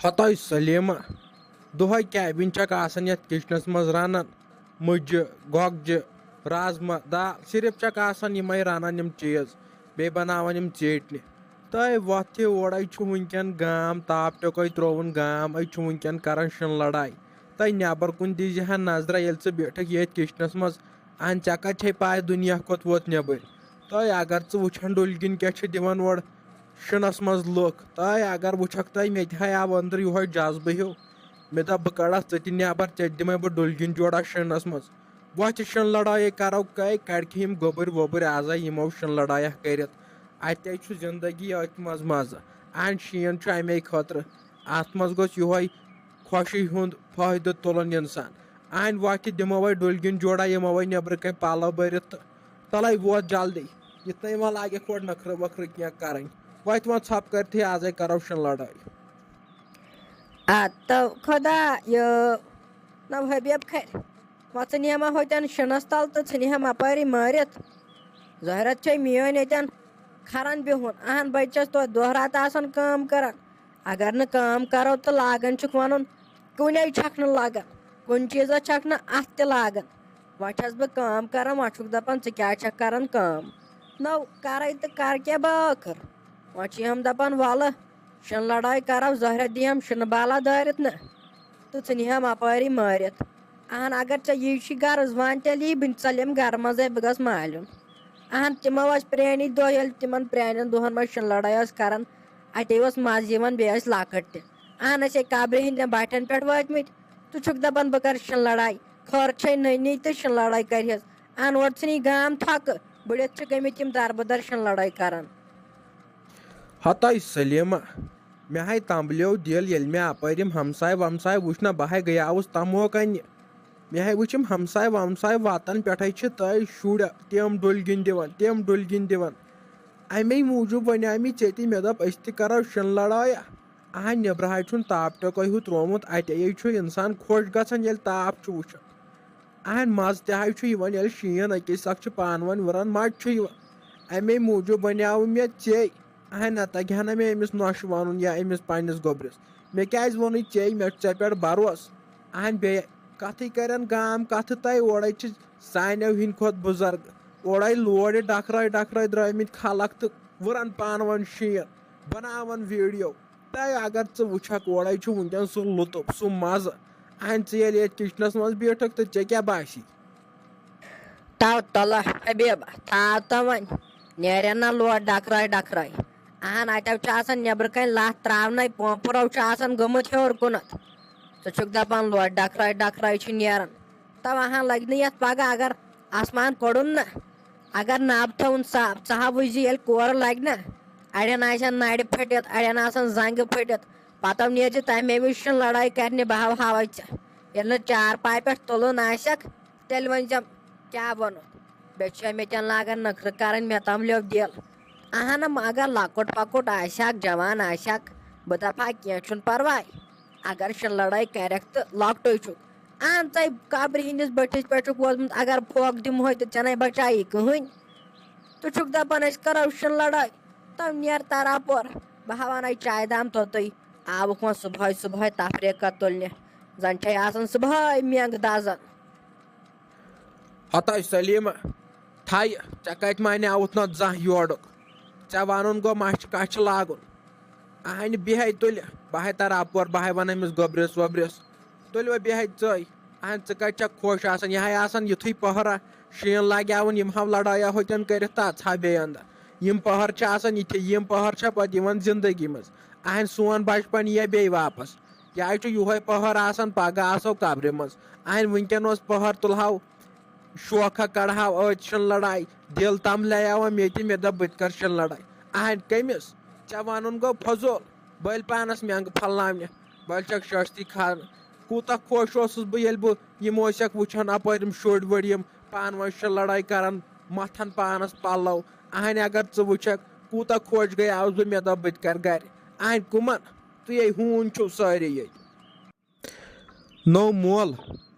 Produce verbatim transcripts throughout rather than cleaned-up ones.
ہتاے سلیمہ، دۄہے کیبن چھکھ آسان یتھ کچنس منٛز رنان، مُجہِ، گۄگجہِ، رازما دال، صرف چھکھ آسان یِمے رنان یِم چیٖز، بیٚیہِ بناوان یِم ژیٹنہِ۔ تہٕ وۄتھ تہِ اورے چھُ وٕنکیٚن گام، تاپھ ٹیوٚکے ترووُن گام، أسۍ چھُ وٕنکیٚن کران شِن لڑاے۔ تہٕ نٮ۪بر کُن دیٖزِ ہا نظرہ، ییٚلہِ ژٕ بیٖٹھکھ ییٚتھۍ کچنس منٛز، ان ژےٚ کتہِ چھے پاے دُنیا کوٚت ووت نٮ۪بٕرۍ؟ تہٕ اگر ژٕ وٕچھان ڈُلگِنۍ کیٛاہ چھِ دِوان اورٕ شِنس منٛز لُکھ، تہٕ اگر وٕچھکھ تہٕ مےٚ تہِ ہاے آو أنٛدرٕ یِہوے جذبہٕ ہیوٗ۔ مےٚ دوٚپ بہٕ کڑتھ ژٕ تہِ نٮ۪بر، ژےٚ تہِ دِمے بہٕ ڈُلگِنۍ جوڑا شِنس منٛز۔ وۄتھ تہِ شِن لڑایے کرو کَے، کڑکھ یِم گوٚبٕرۍ ووٚبٕرۍ آزے یِمو شِن لڑایکھ کٔرِتھ۔ اتے چھُ زندگی أتھۍ منٛز مزٕ۔ ان شیٖن چھُ امے خٲطرٕ۔ اتھ منٛز گوٚژھ یِہوے خوشی ہُنٛد فٲیدٕ تُلُن انسان۔ ان وۄتھ تہِ دِمو وۄنۍ ڈُلگِنۍ جوڑا، یِمو وۄنۍ نٮ۪برٕ کنۍ پلو بٔرِتھ تہٕ تلے ووت جلدی۔ یِتھ نَے وۄنۍ لاگکھ گۄڈٕ نکھرٕ وکھرٕ کینٛہہ کرٕنۍ۔ وۄتھ وۄنۍ ژھۄپہٕ کٔرتھٕے آزے کرو شِن لڑٲے۔ ادٕ تو خۄدا یہِ نو حبیب کھرِ، وۄنۍ ژٕ نِہما ہوتٮ۪ن شِنس تل تہٕ ژٕ نِہم اپٲری مٲرِتھ۔ زہرت چھے میٲنۍ ییٚتٮ۪ن کھران بِہُن۔ اہن بہٕ تہِ چھَس توتہِ دۄہ راتہٕ آسان کٲم کران۔ اگر نہٕ کٲم کرو تہٕ لاگان چھُکھ ونُن، کُنے چھکھ نہٕ لگان، کُنہِ چیٖزس چھکھ نہٕ اتھ تہِ لاگان۔ وۄنۍ چھَس بہٕ کٲم کران، وۄنۍ چھُکھ دپان ژٕ کیٛازِ چھکھ کران کٲم؟ نو کرے تہٕ کر کیٛاہ بہٕ ٲخٕر؟ وۄنۍ چھِ یِم دپان ولہٕ شِن لڑٲے کرو، زہرہ دِیم شِنہٕ بالا دٲرِتھ نہ، تہٕ ژٕ نِہم اپٲری مٲرِتھ۔ اہن اگر ژےٚ یی چھُے غرض، وۄنۍ تیٚلہِ یی بہٕ ژلیم گرٕ منٛزے، بہٕ گژھٕ مالیُن۔ اہن تِمو ٲسۍ پرٛٲنی دۄہ، ییٚلہِ تِمن پرٛانٮ۪ن دۄہن منٛز شِن لڑٲے ٲس کران، اتے اوس مزٕ یِوان، بیٚیہِ ٲسۍ لۄکٕٹۍ تہِ۔ اہن أسۍ ہے قبرِ ہٕنٛدٮ۪ن بٹھٮ۪ن پٮ۪ٹھ وٲتمٕتۍ، ژٕ چھُکھ دپان بہٕ کرٕ شِن لڑاے؟ خٲر چھے نٔنی تہٕ شِن لڑٲے کرِہس۔ اہن اورٕ ژھٕنی گام تھکہٕ، بٕڑِتھ چھِ گٔمٕتۍ یِم دربٕدر شِن لڑٲے کران۔ ہتاے سلیمہ، مےٚ ہاے تمبلیو دِل، ییٚلہِ مےٚ اپٲرۍ یِم ہمساے ومساے وٕچھ نہ، بہٕ ہاے گٔیاوُس تمو کنہِ۔ مےٚ ہاے وٕچھ یِم ہمساے ومساے واتان پٮ۪ٹھے چھِ تہٕ شُرۍ تِم ڈُلگِنۍ دِوان، تِم ڈُلگِنۍ دِوان۔ امے موٗجوٗب ونے مےٚ ژےٚ تہِ، مےٚ دوٚپ أسۍ تہِ کرو شِن لڑایہ۔ اہن، نیبرٕ ہاے چھُنہٕ تاپھ ٹیوٚکے ہیوٗ تروومُت، اتے چھُ انسان خۄش گژھان ییٚلہِ تاپھ چھُ وٕچھان۔ اہن، مزٕ تہِ ہاے چھُ یِوان ییٚلہِ شیٖن أکِس اکھ چھُ پانہٕ ؤنۍ وُران، مزٕ چھُ یِوان۔ امے موٗجوٗب بنیاو مےٚ ژے۔ اہن، نہ تگہِ ہا نہ مےٚ أمِس نۄشہِ ونُن یا أمِس پننِس گوٚبرِس۔ مےٚ کیازِ ووٚنُے ژے؟ مےٚ چھُ ژےٚ پٮ۪ٹھ بروسہٕ۔ اہن، بیٚیہِ کتھٕے کرن گام کتھٕ تہٕ اورے چھِ سانیو ہِنٛدۍ کھۄتہٕ بُزرگ۔ اورے لورِ ڈکھرٲے ڈکھرٲے درٲمٕتۍ خلق تہٕ وُران پانہٕ ؤنۍ شیٖن، بناوان ویڈیو۔ تہٕ اگر ژٕ وٕچھکھ، اورے چھُ وٕنکیٚن سُہ لطف، سُہ مزٕ۔ اہن، ژٕ ییٚلہِ یتھ کچنس منٛز بیٖٹھکھ تہٕ ژےٚ کیٛاہ باسی؟ تو تلہ حبیب، تھاو تو وۄنۍ، نیرن نہ لوٹ ڈکھرٲے ڈکھرٲے۔ اہن، اتیو چھُ آسان نیبرٕ کنۍ لتھ تراونَے، پونپرو چھُ آسان گوٚمُت ہیوٚر کُنتھ۔ ژٕ چھُکھ دپان لوٹ ڈکھرٲے ڈکھرٲے چھُ نیران۔ تو اہن لگہِ نہٕ یتھ پگاہ اگر آسمان کوٚڑُن نہ، اگر نب تھاوُن صاف۔ ژٕ ہا وٕچھ زِ ییٚلہِ کورٕ لگہِ نہ، اڑٮ۪ن آسن نرِ پھٔٹِتھ، اڑٮ۪ن آسن زنگہٕ پھٔٹِتھ، پتہٕ نیرِ تمے وِزِ شِن لڑٲے کرنہِ، بہٕ ہاو ہاوے ژےٚ۔ ییٚلہِ نہٕ چارپاے پٮ۪ٹھ تُلُن آسٮ۪کھ، تیٚلہِ ؤنۍ زٮ۪م کیٛاہ ووٚنُتھ؟ بیٚیہِ چھِ مےٚ تہِ لاگان نخرٕ کرٕنۍ، مےٚ تام لیوٚو دِل۔ اہنم، اگر لۄکُٹ پۄکُٹ آسہِ ہاکھ، جوان آسہِ ہاکھ، بہٕ دپہٕ ہا کینٛہہ چھُنہٕ پرواے۔ اگر شِن لڑٲے کرٮ۪کھ تہٕ لۄکٹُے چھُکھ۔ اہن، ژے قبرِ ہٕنٛدِس بٔٹھِس پٮ۪ٹھ چھُکھ ووتمُت، اگر پھوکھ دِمہوے تہٕ ژےٚ نے بچایی کٕہٕنۍ۔ ژٕ چھُکھ دپان أسۍ کرو شِن لڑٲے؟ تو نیر تر اپور، بہٕ ہاوان اَتہِ چایہِ دام توٚتُے۔ آوُکھ وۄنۍ صبحٲے صبحٲے تفریٖقہ تُلنہِ، زن چھے آسان صبحٲے مینٛگ دزان۔ ہتاے سلیمہ، تھایہِ، ژےٚ کتہِ مانیاوُتھ نتھ زانٛہہ یورُک؟ ژےٚ ونُن گوٚو مچھِ کچھِ لاگُن۔ اہنہِ بیہے تُلہِ، بہٕ ہے ترٕ اپور، بہٕ ہے ونہٕ أمِس گوٚبرِس ووٚبرِس۔ تُلہِ وۄنۍ بیہے ژٕے۔ اہن، ژٕ کتہِ چھکھ خۄش آسان؟ یہِ ہے آسان یُتھُے پہرا شیٖن لاگیاوُن، یِم ہاو لڑایہ ہوتٮ۪ن کٔرِتھ تہٕ ژھا بیٚیہِ اندر۔ یِم پہر چھِ آسان یِتھے، یِم پہر چھا پتہٕ یِوان زندگی منٛز؟ اہن، سون بچپن یِیا بیٚیہِ واپس؟ یہِ ہے چھُ یُہوے پہر آسان، پگاہ آسو قبرِ منٛز۔ اہن، وٕنکیٚن اوس پہر تُلہاو، شوکھا کڑہاو أتۍ شِن لڑاے، دِل تام لیاوان مےٚ تہِ، مےٚ دوٚپ بہٕ تہِ کرٕ شِن لڑاے۔ اہن، کٔمِس؟ ژےٚ ونُن گوٚو فضوٗل، بٔلۍ پانس مینٛگہٕ پھلناونہِ، بٔلۍ چھکھ شٲشتی کھاران۔ کوٗتاہ خۄش اوسُس بہٕ ییٚلہِ بہٕ یِم ٲسکھ وٕچھان اپٲرۍ، یِم شُرۍ وُرۍ یِم پانہٕ ؤنۍ شِن لڑٲے کران، متھان پانس پلو۔ اہنہِ، اگر ژٕ وٕچھکھ، کوٗتاہ خۄش گٔیاوُس بہٕ، مےٚ دوٚپ بہٕ تہِ کرٕ گرِ۔ اہنہِ، کٕمن؟ تُہۍ ہے ہوٗنۍ چھِو سٲری ییٚتہِ۔ نوٚو مول۔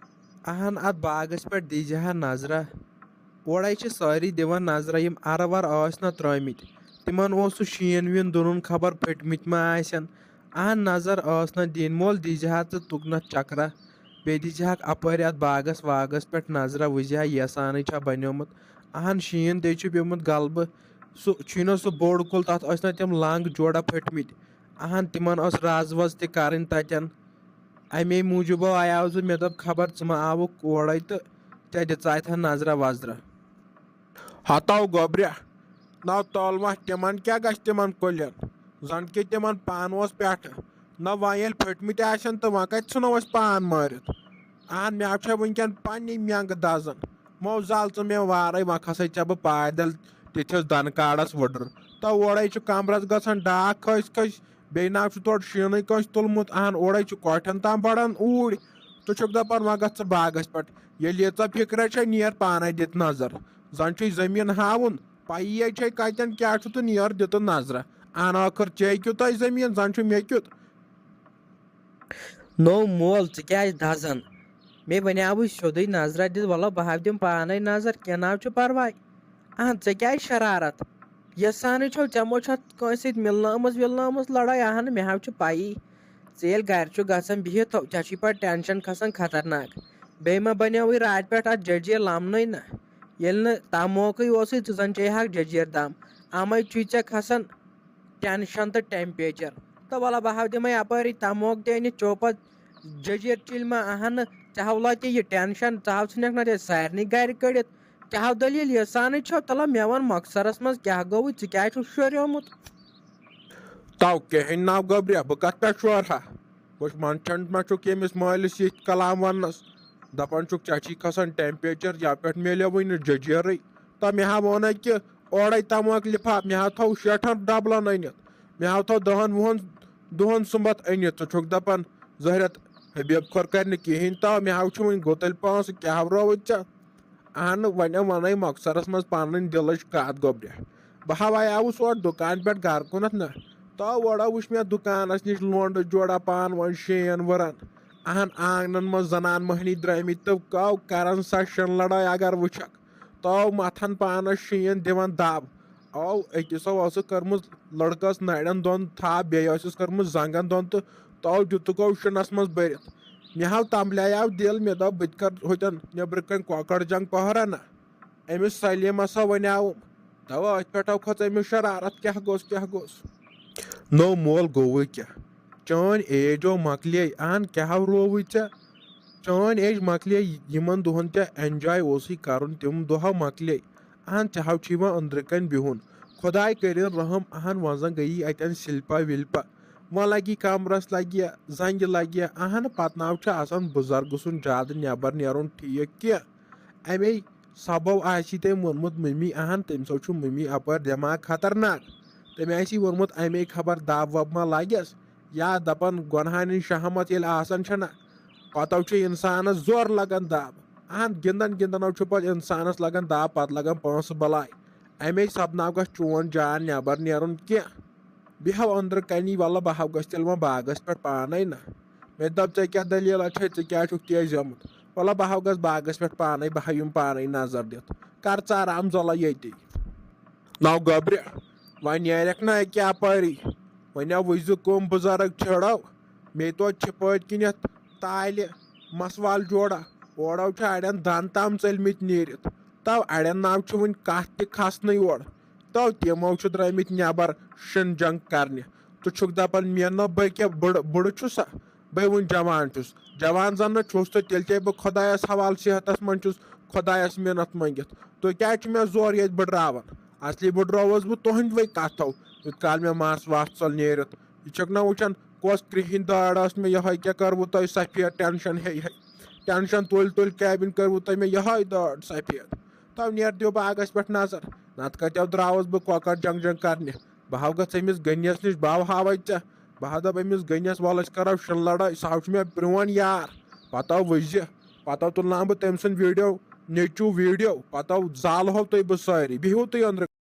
اہن، اتھ باغس پٮ۪ٹھ دیٖزِ ہا نظرہ۔ اورے چھِ سٲری دِوان نظرہ، یِم ارٕ ورٕ ٲسۍ نہ ترٲمٕتۍ، تِمن اوس سُہ شیٖن ویٖن دُنُن، خبر پھٔٹمٕتۍ ما آسن۔ اہن نظر ٲس نہ دِنۍ، مول دیٖزِ ہا ژٕ تُکنتھ چکرا، بیٚیہِ دیٖزِ ہاکھ اپٲرۍ اتھ باغس واغس پٮ۪ٹھ نظرا، وٕچھزِ ہا ییٖژ ہنٕے چھا بنیومُت۔ اہن شیٖن تہِ چھُ پیومُت غلبہٕ، سُہ چھُے نہ سُہ بوٚڑ کُل، تتھ ٲسۍ نہ تِم لنگ جوڑا پھٔٹمٕتۍ۔ اہن تِمن ٲس رز وز تہِ کرٕنۍ تتٮ۪ن۔ امے موٗجوٗب آیاوُس بہٕ، مےٚ دوٚپ خبر ژٕ ما آوُکھ اورے تہٕ ژےٚ دِژاے تھا نظرا وظرا۔ ہتو گوٚبرِ، نہ تُل وۄنۍ تِمن کیٛاہ گژھِ تِمن کُلٮ۪ن؟ زن کہِ تِمن پانہٕ اوس پٮ۪ٹھٕ۔ نہ وۄنۍ ییٚلہِ پھٔٹمٕتۍ آسن تہٕ وۄنۍ کتہِ ژھٕنو أسۍ پان مٲرِتھ؟ اہن مےٚ چھےٚ وٕنکٮ۪ن پننی مٮ۪نٛگہٕ دزان۔ مو زال ژٕ مےٚ وارے، وۄنۍ کھسے ژےٚ بہٕ پایدل تِتھِس دنہٕ کاڑس وٕڈٕر۔ تہٕ اورے چھُ کمرس گژھان ڈاکھ کھٔسۍ کھٔسۍ، بیٚیہِ نہ چھُ تورٕ شیٖنٕے کٲنٛسہِ تُلمُت۔ اہن اورے چھُ کۄٹھٮ۪ن تام بڑان اوٗرۍ۔ ژٕ چھُکھ دپان وۄنۍ گژھ ژٕ باغس پٮ۪ٹھ۔ ییٚلہِ ییٖژاہ فِکرا چھےٚ، نیر پانے دِتھ نظر۔ زن چھُے زٔمیٖن ہاوُن، پَیی ہے چھے کَتٮ۪ن کیٛاہ چھُ تہٕ نیر دِتہٕ نظرہ۔ اَن ٲخٕر چے کیُتھ آسہِ زٔمیٖن، زَن چھُ مےٚ کیُتھ۔ نو مول، ژٕ کیٛازِ دَزان؟ مےٚ وَنیٛاوُے سیوٚدُے نظرہ دِتھ، وَلہٕ بہٕ ہاو دِمہٕ پانَے نظر، کینٛہہ نہ حظ چھُ پَرواے۔ اَہَن، ژےٚ کیٛازِ شرارت؟ یَژھانٕے چھو، ژےٚ مو چھَتھ کٲنٛسہِ سۭتۍ مِلنٲومٕژ وِلنٲومٕژ لَڑٲے؟ اَہَن، مےٚ حظ چھُ پَیی۔ ژٕ ییٚلہِ گَرِ چھُکھ گژھان بِہِتھ، تھو، ژےٚ چھُے پَتہٕ ٹٮ۪نشَن کھَسان خطرناک۔ بیٚیہِ ما بَنیووُے راتہِ پٮ۪ٹھ اَتھ جٔجیٖر لَمنُے نہ؟ ییٚلہِ نہٕ تَموکُے اوسُے، ژٕ زَن چیٚیہِ ہاکھ جٔجیٖر دَم۔ اَمَے چھُے ژےٚ کھَسان ٹٮ۪نشَن تہٕ ٹٮ۪مپیچَر۔ تہٕ وَلہٕ بہٕ ہاو دِمَے اَپٲری تَموک تہِ أنِتھ، چوپَتھ جٔجیٖر چِلۍ ما اَہَنہٕ۔ ژےٚ ہاو لَتہِ یہِ ٹٮ۪نشَن، ژٕ ہاو ژھٕنَکھ نَتہٕ یہِ سارنٕے گَرِ کٔڑِتھ۔ ژےٚ ہاو دٔلیٖل یہِ سانٕے چھو؟ تَلہ مےٚ وَن مۄخصرَس منٛز کیٛاہ گوٚوُے، ژٕ کیٛازِ چھُکھ شوریومُت؟ تو کِہیٖنۍ ناو گوٚبریا، بہٕ کَتھ پٮ۪ٹھ شورٕ ہا؟ وٕچھ، منٛدچھان ما چھُکھ ییٚمِس مٲلِس یِتھۍ کلام وَننَس؟ دَپان چھُکھ، ژےٚ چھی کھسان ٹٮ۪مپیچَر، یا پٮ۪ٹھ میلیوٕے نہٕ جٔجیرٕے۔ تہٕ مےٚ ہا ووٚن اَکہِ اورَے تَموکھ لِفاف، مےٚ ہا تھوٚو شیٹھَن ڈَبلَن أنِتھ، مےٚ ہا تھوٚو دَہَن وُہَن دۄہَن سُمبَتھ أنِتھ۔ ژٕ چھُکھ دَپان، زہرت حبیب خور کَرِ نہٕ کِہیٖنۍ، تو مےٚ ہا چھُ وٕنہِ گُتٕلۍ پانٛژھ، کیٛاہ ہا رووُے ژےٚ؟ اہن، وۄنۍ وَنے مۄخصرس منٛز پنٕنۍ دِلٕچ کتھ گوٚبرِ۔ بہٕ ہا وَیاوُس اور دُکان پٮ۪ٹھ گرٕ کُنتھ نہ۔ تو اورٕ وٕچھ مےٚ دُکانس نِش لونڈٕ جوڑا پان ؤنۍ شین ؤران۔ اہن، آنگنن منٛز زنان مٔہنی درٲمٕتۍ تہٕ کو کران سۄ شِن لڑٲے اگر وٕچھکھ۔ تو متھان پانس شین دِوان دب۔ او أکِس ٲسٕکھ کٔرمٕژ لڑکس نرٮ۪ن دۄن تھپھ، بیٚیہِ ٲسٕس کٔرمٕژ زنگن دۄن تہٕ تو دیُتُکھ او شِنس منٛز بٔرِتھ۔ مےٚ ہاو تمبلیو دِل، مےٚ دوٚپ، بہٕ تہِ کرٕ ہوٚتٮ۪ن نیٚبرٕ کنہِ کۄکر جنگ پہرا نہ۔ أمِس سلیمس ہا ونیاوُم، دوا أتھۍ پٮ۪ٹھ ہا کھوٚت أمِس شرارت، کیٛاہ گوٚژھ، کیٛاہ گوٚژھ؟ نو مول گوٚوُے کیٛاہ؟ چٲنۍ ایج او مۄکلے، اہن کیٛاہ ہاو رووُے ژےٚ؟ چٲنۍ ایج مۄکلے، یِمن دۄہن ژےٚ enjoy اوسُے کرُن، تِم دۄہ ہا مۄکلے۔ اہن ژےٚ ہاو چھُے وۄنۍ أنٛدرٕ کنہِ بِہُن۔ خۄداے کٔرِن رحم، اہن وۄنۍ زن گٔیی اتٮ۪ن سِلپا وِلپا۔ وۄنۍ لگی کمرس لگہِ، زنگہِ لگہِ، اہن پتہٕ ناو چھُ آسان بُزرگہٕ سُنٛد زیادٕ نٮ۪بر نیرُن ٹھیٖک کینٛہہ۔ امے سبو آسی تٔمۍ ووٚنمُت مٔمی، اہن تٔمۍ سو چھُ مٔمی اپٲرۍ دٮ۪ماغ خطرناک۔ تٔمۍ آسی ووٚنمُت امے خبر دب وب ما لگٮ۪س، یا دپان گۄنہان ہٕنٛز شہمت ییٚلہِ آسان چھنہ، پتو چھُ انسانس زور لگان دب۔ اہن گنٛدان گنٛدان چھُ پتہٕ انسانس لگان دب، پتہٕ لگان پونٛسہٕ بلاے۔ امے سپدناو گژھِ چون جان نٮ۪بر نیرُن کینٛہہ۔ بیٚہو أنٛدرٕ کنی، ولہٕ بہٕ ہاو گژھِ تیٚلہِ وۄنۍ باغس پٮ۪ٹھ پانے نہ۔ مےٚ دوٚپ، ژےٚ کیٛاہ دٔلیٖلہ چھے، ژٕ کیٛازِ چھُکھ تیزیومُت؟ ولہٕ بہٕ ہاو گژھِ باغس پٮ۪ٹھ پانے، بہٕ ہاو یِم پانے نظر دِتھ۔ کر ژٕ آرام زلہ ییٚتی۔ نو گوٚبرِ، وۄنۍ نیرکھ نہ اکہِ اپٲری۔ وۄنۍ آو وٕچھزِ کٕم بُزرگ چھڑو۔ مےٚ توتہِ چھِ پٔتۍ کِنٮ۪تھ تالہِ مسوال جوڑا۔ اورو چھِ اڑٮ۪ن دن تام ژٔلمٕتۍ نیٖرِتھ۔ تو اڑٮ۪ن ناو چھُ وُنہِ کتھ تہِ کھسنٕے اورٕ۔ تو تِمو چھِ درٛٲمٕتۍ نٮ۪بر شِن جنگ کرنہِ۔ ژٕ چھُکھ دپان مےٚ نہ بہٕ کیٛاہ بٕڑٕ، بٕڑٕ چھُسا؟ بہٕ وُنہِ جوان چھُس۔ جوان زن نہٕ چھُس تہٕ تیٚلہِ کیٛاہ بہٕ خۄدایس حوالہٕ صحتس منٛز چھُس خۄدایس مِنت مٔنگِتھ۔ تُہۍ کیٛازِ چھِو مےٚ زورٕ ییٚتہِ بٕڑراوان؟ اصلی بٕڑراوس بہٕ تُہنٛدِ وَے کتھو۔ یوٗت کال مےٚ مس وس ژوٚل نیٖرِتھ۔ یہِ چھکھ نہ وٕچھان کۄس کرٛہِنۍ دٲر ٲس مےٚ، یِہوٚے کیٛاہ کٔروٕ تۄہہِ سفید ٹینشن ہے ہے۔ ٹینشن تُلۍ تُلۍ کیبن کٔروٕ تۄہہِ مےٚ یِہوٚے دٲر سفید۔ تو نیر دِیو باغس پٮ۪ٹھ نظر، نتہٕ کتٮ۪و درٛاوس بہٕ کۄکر جنگ جنگ کرنہِ۔ بہٕ ہاو گژھ أمِس غنیس نِش، بہٕ ہاو ہاوے ژےٚ۔ بہٕ ہا دپہٕ أمِس غنیس، ولہٕ أسۍ کرو شِن لڑٲے، سُہ ہاو چھُ مےٚ پرٛون یار۔ پتہٕ آو وٕزِ، پتہٕ آو تُلناو بہٕ تٔمۍ سُنٛد ویڈیو، نیٚچوٗ ویڈیو، پتہٕ آو زالہو تُہۍ بہٕ سٲری، بِہِو تُہۍ أنٛدرٕ۔